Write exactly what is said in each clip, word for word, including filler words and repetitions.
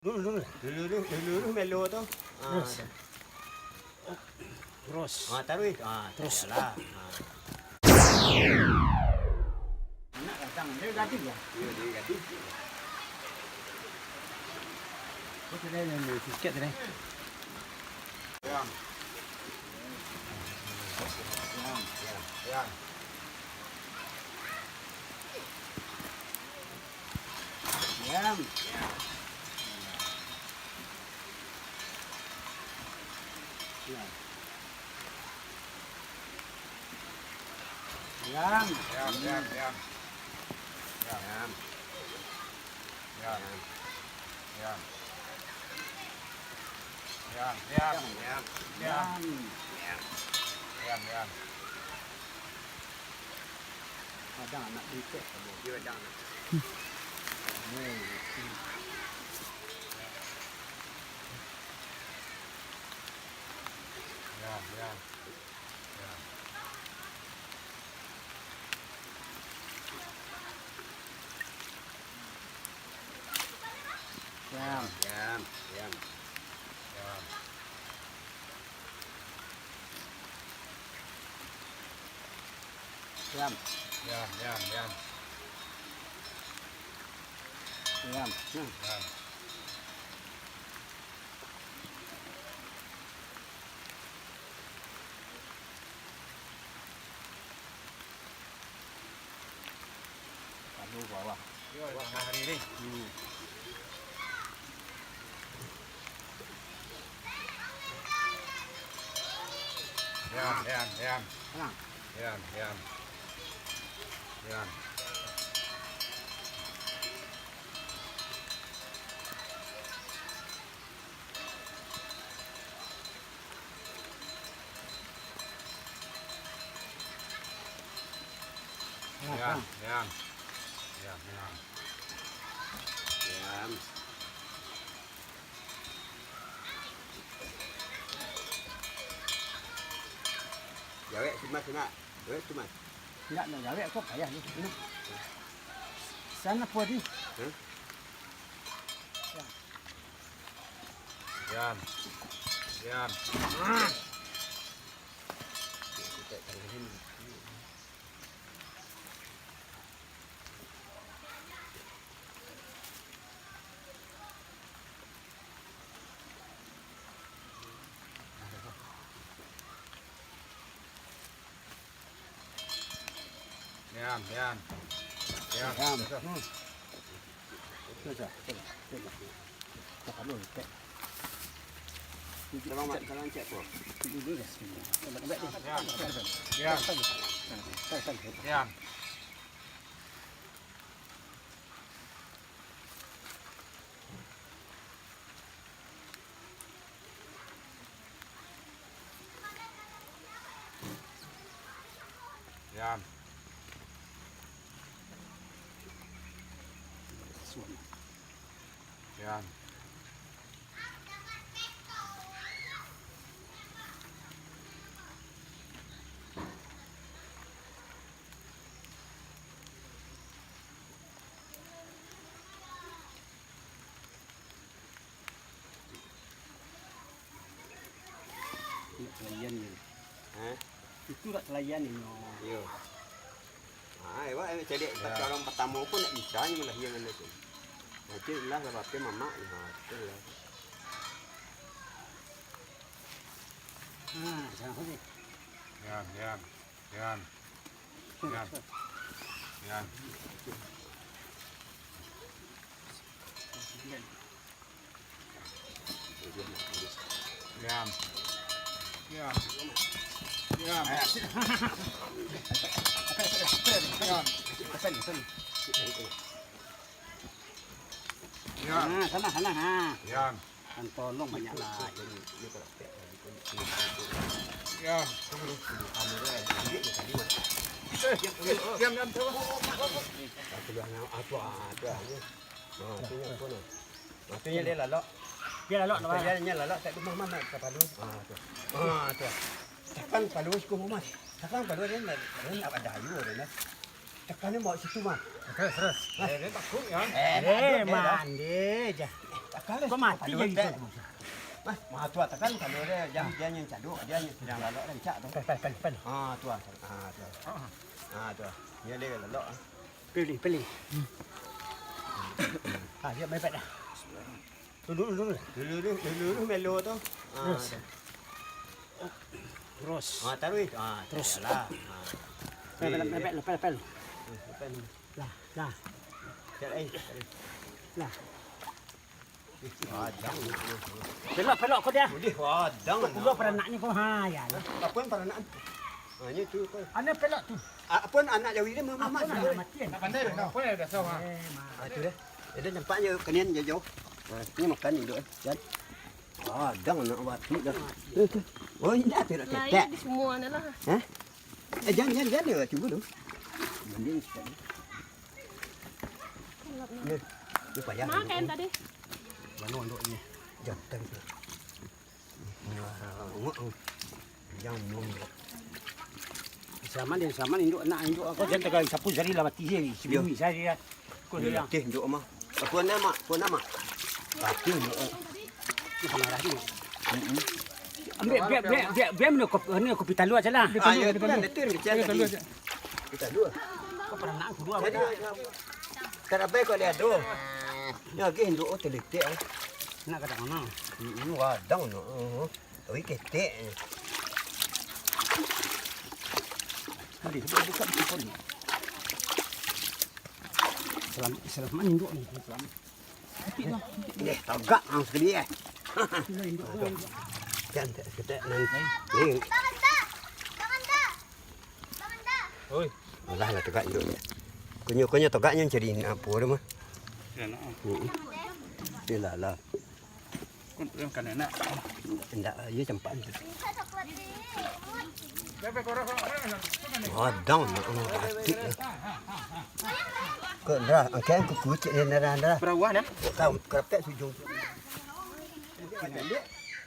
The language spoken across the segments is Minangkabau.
Dulu, dulu. Dulu, dulu, dulu, dulu melo tu. Ah, terus. Terus. Ah, taruih. Ah, terus. Yalah. Ah. Anak datang, dia gadis ya? Iya, dia gadis. Oh, sudah, dia main sikit tadi. Ya. Ya, ya, ya. Diam. Diam. Diam, diam, diam. Diam. Diam. Diam. Diam, diam, diam. Diam. Diam, diam. Kadang anak pitek. Iyo, kadang anak. Diam, diam. Diam. Diam. Diam, diam. Diam. Diam. Diam, diam, diam. Diam. Hmm. Diam. Aduh, bawah. Yo, bawah hari ni. Hmm. Diam, diam, diam. Tenang. Diam, diam. Diam. Diam, diam. Diam, diam. Diam. Jawek si Mas, nak. Jawek si Mas. Indak, nak jawek ko payah ni. Sana po di. Hah? Ya. Diam. Diam. Diam, diam. Diam. Diam. Sudah. Hmm. Sudah, sudah, sudah. Tak perlu, cek. Tolong, Mak, tolong cek, Bro. Dulu dah sini. Diam. Diam. Diam. Diam. Diam. Nak kelayan ni. Hah? Itu nak kelayan ni. Iyo. Ah, awak caliak, ya, pakai urang partamo pun ndak bisa nyo malahia mano tu. Macam lah, lah, bapak mamak, ha, betul lah. Ha, jangan sampai. Diam, diam. Diam. Diam. Diam. Diam. Diam. Diam. Diam. Diam. Diam. Sana, sana, sana, ha. Diam. Kan tolong banyak lah. Diam. Diam, diam, diam. Aku dah nak apa, apa ni? Ha, tu nya apa ni? Ha, tu nya dia lalok. Dia lalok, tu nya, nya lalok, tak rumah mana, tak palu. Ha, tu. Ha, tu. Takkan palu, siku, Mas. Takkan palu, dia nak, dia nak ada ayu, dia nak. Takkan dia bawa situ, Mas. Terus, terus. Eh, dia takut, ya. Eh, Eh, takut, dia dah. Mandi je. Kau mati jadi tu. Mas, mah tu atakan kalau dia jam dia yang caduk, dia yang sedang lalok dan cak tu. Pel, pel, pel, pel. Ah, tu ah. Ah, tu ah. Ah, tu ah. Dia dia lalok. Pilih, pilih. Ah, dia mepet dah. Dulu, dulu. Dulu, dulu, dulu, dulu melo tu. Ah, terus. Terus. Ah, taruh. Ah, terus. Lah. Ah. Pel, pel, pel, pel, pel. Ah, pel. Lah, lah. Cek ai. Lah. Pelok, pelok kau dia. Ulih wadang. Kau pula paranaknyo kau. Ha, ya lah. Apo nan paranak? Ha, nyo tu kau. Ana pelok tu. Apo nan anak jawi ni mama. Apo nan anak mati kan? Nak pandai dah. Apo nan dah sah. Eh, ma. Ha, tu dah. Dah nampak je kanian jauh-jauh. Ha, ni makan dulu eh. Jan. Wadang nak batu dah. Oh, indak tu nak ketek. Lain di semua ni lah. Hah? Eh, jan, jan, jan dia cuba tu. Mending sikit. Ni, ni payah. Makan tadi. Mano induk ni? Jantan tu. Nah, ngok tu. Yang mung. Selamat dia, selamat induk anak, induk aku. Jangan tegal sapu jari lah mati je. Sebelum saya dia. Kau dia. Teh induk mah. Aku nak mak, aku nak mak. Tapi induk. Itu pengarah dia. Ambil biar, biar, biar, biar mana kopi, mana kopi talua je lah. Ah, ya, itu kan betul, kecil tadi. Kopi talua. Kau pernah nak kedua. Jadi, tak ada baik kau lihat tu. Ya, lagi induk oh teletek. Nak kata mana? Hmm, wadang tu. Oh, tapi ketek. Mari, buka, buka, buka ni. Selamat, selamat induk ni. Selamat. Deh, tagak ang sakali eh. Aduh. Jan, ketek nan. Ni. Oi. Alah lah tagak induk. Kunyo-kunyo tagaknyo cari apo tu mah. Heeh. Iyalah lah. Kun, kun kan enak. Indak, iyo campak tu. Gadang nak batik lah. Kok ndak, angkat kuku cik ni ndak ndak. Perawan eh? Kau kerapek sujung.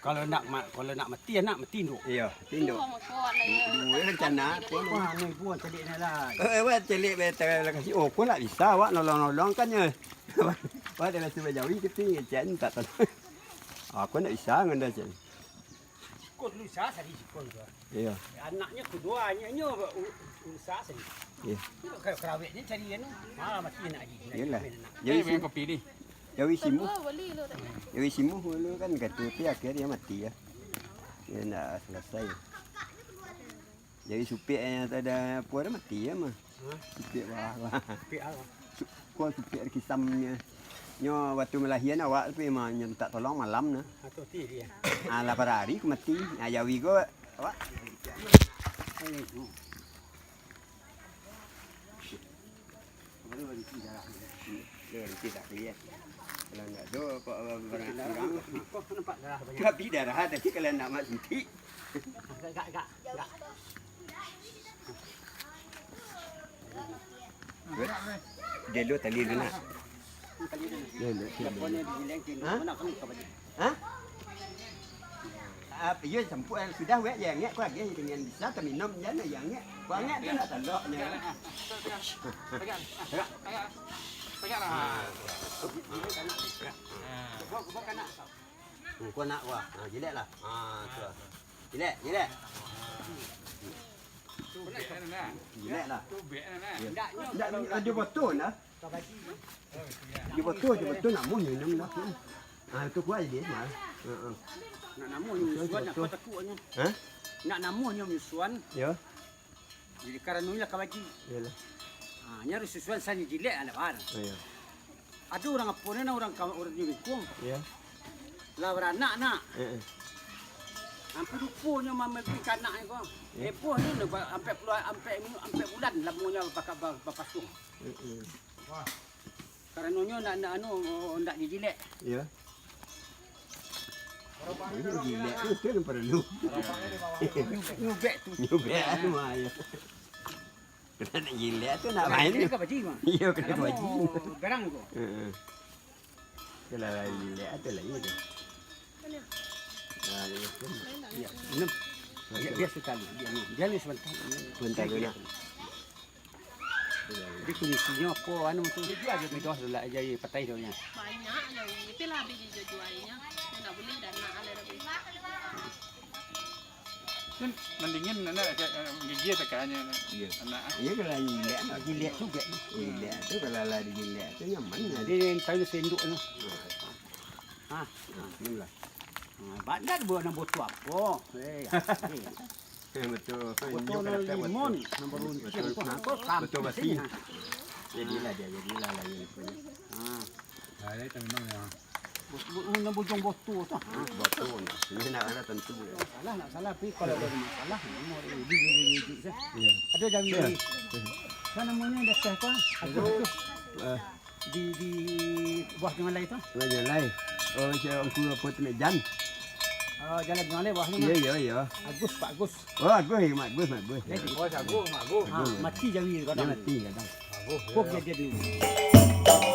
Kalau nak ma-, kalau nak mati anak mati induk. Iyo, mati induk. Dua rencana. Wah, ni buah celik ni lah. Eh, wah celik betul lah kasi. Oh, kau nak bisa awak nolong-nolong kan ya. Wah, dia rasa bajawi kecil, cik tak tahu. Aku nak bisa ngan dia cik. Sikon dulu sa sari sikon tu. Iyo. Anaknyo kedua nyo nyo u-, usaha sari. Iyo. Kalau karawetnyo cari anu, malah mati anak lagi. Iyolah. Jawi simuh. Jawi simuh. Jawi simuh dulu kan kata tu akhir dia mati ya. Dia ndak selesai. Jawi supiak yang tak ada apa dah mati ya mah. Supiak bawah lah. Supiak apa? Su-, kau supiak kisam nyo. Nyo waktu malahian awak tu memang nyo minta tolong malam nah. Atau ti dia. Ah, lah parari ku mati. Ah, jawi ko awak. Dia nanti tak lihat. Kalau ndak tu kok barang kurang. Kok nampak darah banyak? Tapi darah tadi kalau ndak mak suntik. Agak, agak, agak, agak. Dia lu tali dia nak. Dia lu, dia lu. Ha? Ha? Ah, iyo, campur air sudah, wek, ya, ngek, kau agak dengan bisa, teminum je, nah, ya, ngek. Kau ngek tu nak talok, nya. Pegang. Pegang. Pegang lah. Ah. Kau, kau kanak. Hmm, kau nak, wah. Ha, jilek lah. Ha, tu lah. Jilek, jilek. Jilek lah. Ya. Ndak, ndak, dia botol lah. Dia botol, dia botol nak munyi, nak munyi. Ah, tu kuat dia, mal. Heeh. Nak namuah nyo musuhan, nak kuat takuknyo. Hah? Nak namuah nyo musuhan. Ya. Jadi, karano inilah kabaji. Iyalah. Ha, nyo harus susuan sanyo jilek, anak bar. Iya. Ado urang apo ni, urang ka-, urang di lingkuang. Iya. Lah baranak, nak. Heeh. Ampun lupo nyo mamiliki anak ni ko. Iya. Heboh ni, ampek puluah, ampek, ampek bulan lamonyo baka-, ba-, bapasuang. Heeh. Karano nyo ndak, ndak anu, ndak dijilek. Iyo. Iyo, jilek tu, tu yang perlu. Nyubek tu. Nyubek tu mah, iyo. Kena nak jilek tu nak main tu. Kena kabaji mah. Iyo, kena kabaji. Garang tu. Heeh. Kalau jilek tu lain tu. Nah, iyo tu. Iyo, minum. Biar, biar sekali, biar ni. Biar ni sebentar. Sebentar dulu nak. Jadi kuncinyo apo anu tu? Midos lah jadi patai tu nya. Banyak lah, tapi lah habis dijual-jualnyo. Ndak buliah dah nak lah dah. Kan mandingin anak ka-, gigi tekanyo. Iyo. Anak. Iyo, kalau gilek. Gilek juga. Gilek tu kalau lah digilek tu nyaman. Jadi yang tahu sendok tu. Ah, ah, inilah. Ah, badan buah nan butuh apo? Eh, ya. Betul. Butuh nan limon, nan baruncing tu. Ha, kok sampai sini, ha. Jadilah dia, jadilah lah ini punya. Ha. Nah, dia tu memang ya. Bujung boto tu. Ha. Boto. Ini nak ada tentu. Salah, nak salah, tapi kalau ada masalah, nomor ini, ini, ini, ini, ini. Iya. Ada jawi. Iya. Kan namanya dah teh apa? Agus. Eh. Di, di buah jalai tu. Buah jalai. Oh, si Angku apa tu nak Jan? Oh, jalai jalai buahnya. Iya, iya, iya. Agus, Pak Agus. Oh, Agus, iya, Mak Agus, Mak Agus. Ya, di bawah Agus, Mak Agus. Ha, mati jawi kadang. Dia mati kadang. Agus. Kok dia, dia dulu.